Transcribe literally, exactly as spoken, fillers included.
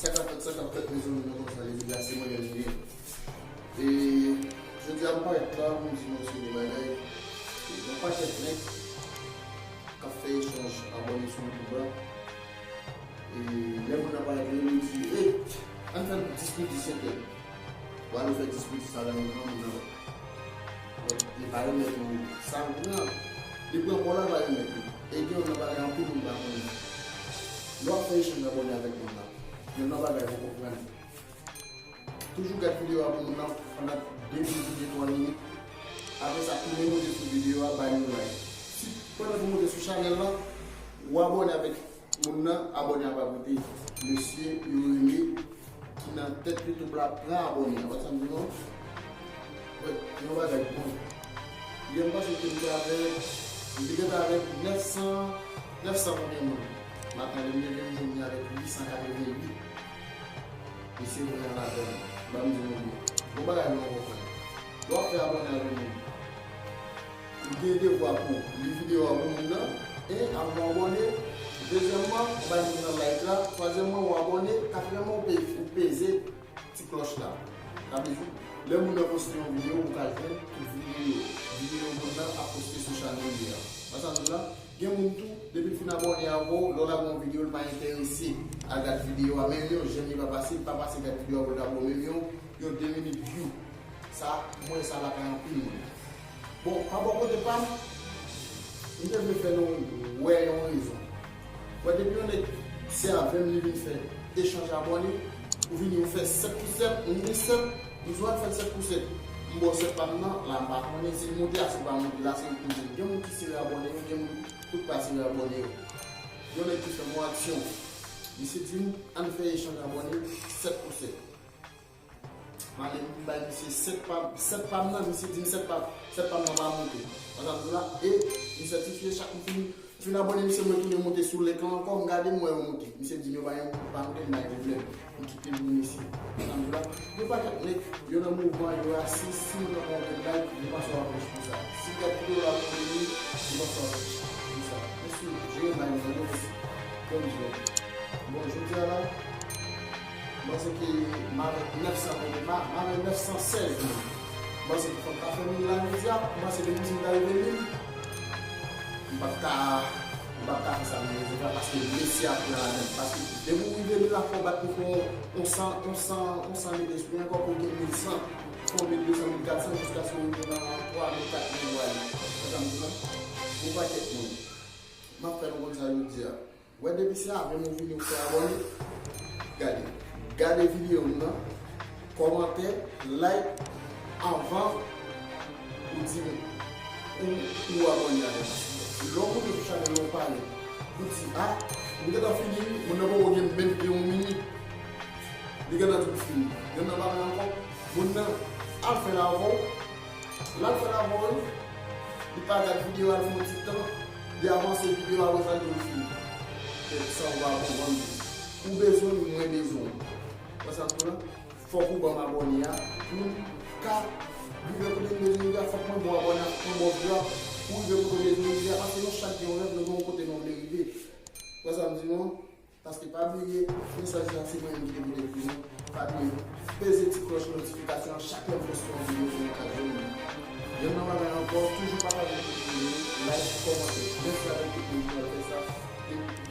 Sa k ap fèt, sa k ap fèt, mezanmi, nou konn sa, legliz la se mwen menm li ye. E jodi a m parèt la pou m di nou yon seri de bagay. E yon pakèt nèg k ap fè echanj abòne sou YouTube la. E lè moun nan parèt, yo di, "Ey, ann fè l dis pou dis senkè." Ou al ou fè dis pou dis avè moun nan, moun nan li pa remèt ou sa ou pran. Li pran kò l, li pa remèt ou. E gen yon bagay anpil moun pa konnen. Lè w ap fè echanj abòne avèk moun nan, gen yon bagay ou konprann. Toujou gad videyo a pou moun nan pandan de minit oubyen twa minit. Apre sa, tounen monte sou videyo a, ba li yon like. Si pandan w monte sou chanèl la, ou abòne avèk moun nan, abòne a pa koute. Mesye, yo rele ki nan tèt YouTube la pran abòne a. Wè sa m di nou? Wè, yon bagay bon. Yè m panse ke m te avèk, m te gentan avèk nèf san, nèf san konbyen moun. Maten lè m leve m jwenn li avèk uit san katreven uit. Mesye mwen an ladan l. Ban m di nou byen. Bon bagay nou konprann. Lè w ap fè abòne avèk moun, ou gen devwa pou li videyo a pou moun nan, e avan w abòne, dezyèmman, ou bay moun nan like la, twazyèmman, ou abòne, katriyèmman, ou pe-, ou peze ti klòch la. Sa vle di, lè moun nan poste yon videyo, ou ka jwenn tout videyo, videyo moun nan ap poste sou chanèl li a. Wè sa m di la? Gen moun tou, depi l fin abòne avè w, lè w lage yon videyo, l pa enterese al gad videyo a, menm yon jèm li pa pase, li pa pase gad videyo a pou l ta ba w menm yon, yon de minit view. Sa, m wè sa lakay anpil moun. Bon, pa bò kote pa m, m te vle fè nou wè yon rezon. Wè, depi yon nèg se avè m li vin fè echanj abòne, ou vini ou fè sèt pou sèt, m gen sèt, m di w al fè l sèt pou sèt. M ba w sèt pa m nan, la m pa konnen si l monte a, si l pa monte, la se ou k konnen. Gen moun ki sere abòne yo, gen moun tout pa sere abòne yo. Yon nèg ki fè m yon aksyon, misye di m, ann fè echanj abòne sèt pou sèt. M ale m bay misye sèt pa m, sèt pa m nan, misye di m sèt pa, sèt pa m nan pa monte. Wè sa m di w la, e m sètifye chak m fin, m fin abòne misye, mwen tounen monte sou link lan ankò, m gade m wè yo monte. Misye di m yo pa gen, pa monte, m pa gen pwoblèm. M kite l pou misye. Wè sa m di w la, yon pakèt nèg, yo nan mouvman, yo rasis, si moun nan pa ouvè like, yo panse w ap rich pou sa. Si w gad videyo a pou vini, yo panse w ap rich pou sa. Mesye, jere bagay nou, mesye. Kòm di w. Bon, jodi a la, m panse ke m avèk nèf san moun, m a-, m avèk nèf san sèz moun. M panse ke fò m ta fè mil la jodi a, m panse depi si m ta rive mil, m p ap ka, m p ap ka fè sa m vle fè, paske mesye ap pran ladan l. Paske depi w rive mil la, fò w bat pou fè yon, yon san, yon san, yon san mil espri ankò pou w gen mil san, fè yon mil de san, mil kat san, jiskaske w rive nan twa mil, kat mil, w ale. Konprann sa m di w la? Yon pakèt moun. M ap fè nou konn sa jodi a. Wè, depi se avè m ou vini ou fè abòne, gade. Gade videyo m nan, kòmante, like, anvan ou di m ou, ou abòne avè m. Lè w monte sou chanèl la ou pale, ou di, a, m gentan fini, moun nan poko gen menm gen yon minit. Li gentan di w fini. Yon nan pale ankò, moun nan al fè l avè w, l al fè l avè w, li pa gad videyo a, l fè yon ti tan, li avanse videyo a, apre sa, li di w fini. E sa w pa konprann tou. Ou bezwen m, mwen bezwen w. Wè sa m di w la? Fòk ou ban m abòne a, pou m ka rive kote m bezwen rive a, fòk mwen ba w abòne a, fòk mwen ba w view a, pou rive kote w bezwen rive a, paske nou chak gen yon rèv, nou gen yon kote nou vle rive. Wè sa m di nou? Paske pa bliye, mesaj la se mwen menm ki te pote l pou nou. Pa bliye, peze ti klòch notifikasyon an, chak lè m poste yon videyo pou nou ka jwenn li. Yon nan bagay ankò, toujou pataje videyo yo, like, kòmante. Mèsi avèk tout moun ki pral fè sa. E